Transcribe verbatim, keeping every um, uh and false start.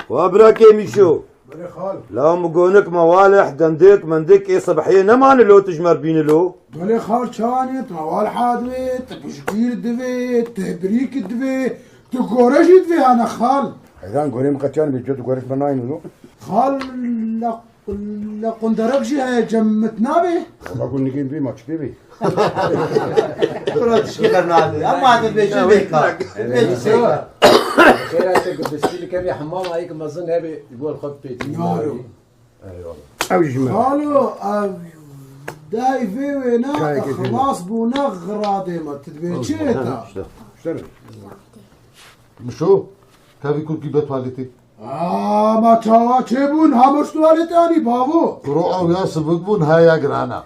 Wa birakê Mîşo. Belê xal. La min gonik me waleh dendik mendik ê sebehiyê nemane lo tu ji me bîne lo. Belê xal çawanê tu me walha divê, tu piştgîr divê, tebrîk divê, tu gore jî divê hane xal. Heyran gorê min qetiyan bê, tu gorek me nayne lo. Xal la Qul-, la qunderek jî heye, cem mit nabê? Wala ku nigên bê ma çi pê bê? Kura tişkî bernadê. Ama hadi bê jî bê ka. Bê jî bê ka. Xêra te ku destî li kevê hemam ayê ki mezin hebê, ji bo xwe pê tî. Yaro. Eyvallah. Ew ji me. Xalo, ev dayê vê wêna ixlas bûne xiradê me. Tu dibê çi ta? Mişo, tevî kurkî be tuwaletê. Ama çawa çêbûn, hemû ji tuwaletê anî bavo. Kuro ew ya sivik bûn, ha ya girana.